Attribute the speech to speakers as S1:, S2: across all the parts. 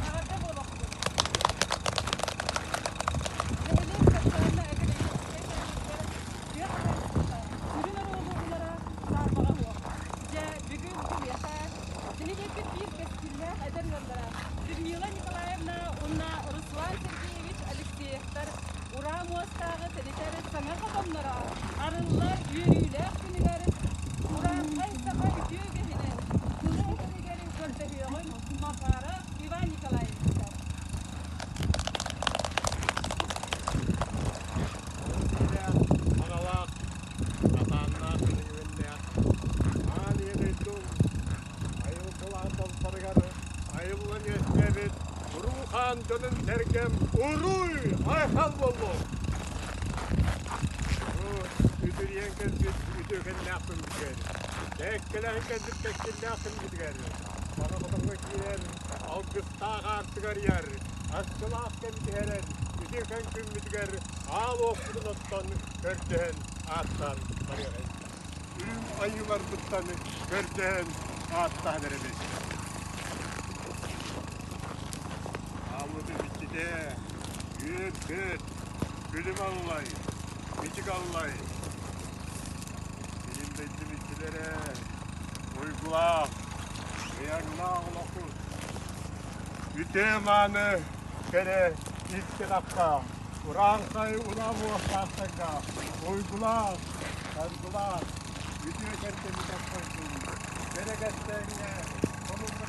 S1: Эҕэрдэ буолуохтун! Нэһилиэк социально-экономическай сайдыытыгар тыа хаһаайыстыбата сүрүн оруолу ылара саарбаҕа суох. Дьэ, бүгүн биһиэхэ нэһилиэкпит биир кэскиллээх эдэр ыаллара Людмила Николаевна уонна Руслан Сергеевич Алексеевтар Ураа муостааҕы тэнитэр саҥа хотонноро арыллар үөрүүлээх күнүгэр Урааҥхай саха үтүө үгэһинэн тылы этэригэр көрдөһүөҕүн Макаров Иван Николаевичтар.
S2: Аналаах, атааннаах үөннээх, аан ийэ дойду айылгылаах далбарыгар айыллан үөскээбит Уруу хаан дьонун сэргэм уруй айхал буоллун! Үтүрүйэн кэлбит үтүөкэннээх күммүтүгэр, кэккэлэһэн кэлбит кэскиллээх күммүтүгэр, саҥа хотоҥҥо киирэр алгыстаах аартыгар ыйар, арчылаах кэм түһэрэр үтүөкэн күммүтүгэр аал уоппутун оттон көрдөһөн ааттаан барыаҕай. Үрүҥ айыыларбыттан көрдөһөн ааттаан эрэбит. Аалбыты иччитэ, үөр-көт, күлүм аллай, мичик аллай. Билим дойдум иччилэрэ, уйгулаах, ыйаҥнаах олохпут. Үтүө-мааны кэрэ икки тахха, урааҥхай улаам уохтаахтарга уйгулаах, саргылаах, үтүө кэргэни тахсаргын, кэрэ кэстээҥҥэ хомулла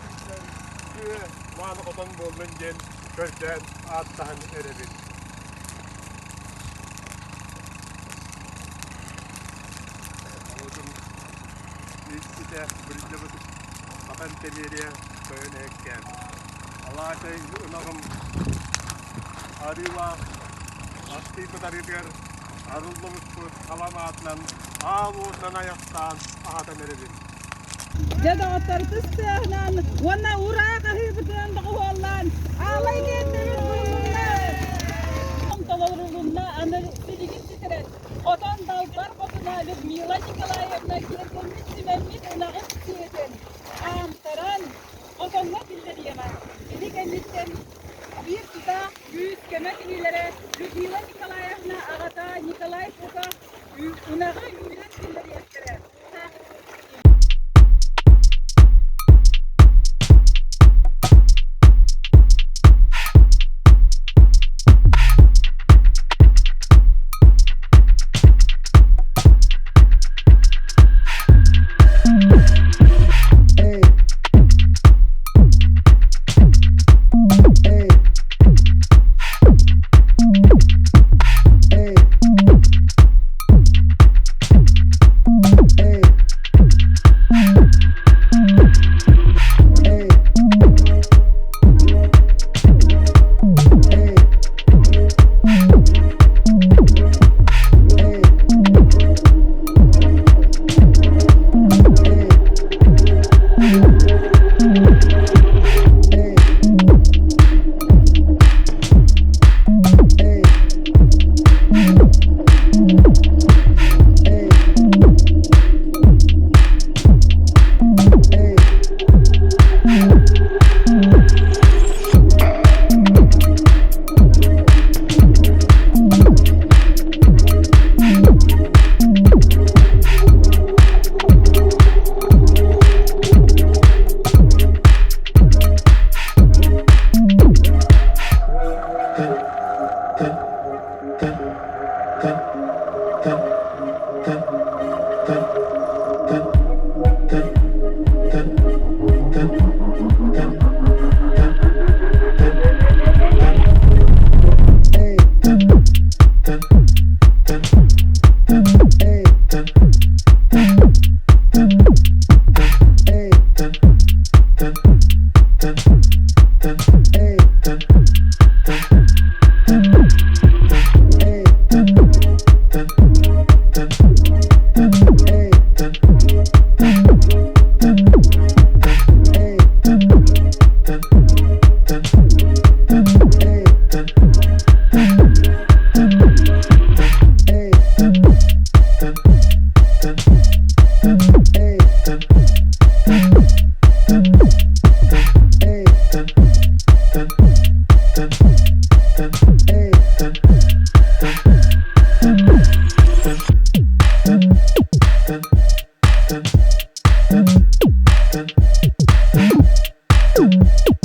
S2: үтүө мааны хотон буоллун диэн көрдөөн ааттаһан эрэбин. Оҕотун иччитэ бырдьабыт атан тэмиэрийэ тойон эһэккээн. Алаачай ынаҕым арыылаах астыйбыт арыытыгар арыллыбыппыт саламаатынан аал уотунан айахтаан аһатан эрэбин.
S1: Дьэ доҕоттор тыс тыаһынан уонна ураа хаһыыбытынан доҕуһуоллаан аалай лиэнтэбит курулунна. Толорулунна аны силигин ситэрэн хотон далбар хотуна Людмила Николаевна киэргэммит симэммит ынаҕын сиэтэн хаамтаран хотоҥҥо киллэриэҕэ. Ити кэнниттэн биир тутаах күүс көмө кинилэрэ Людмила Николаевна аҕата Николай Пухов ынаҕы үүрэн киллэриэхтэрэ.
S2: Көрүстэ.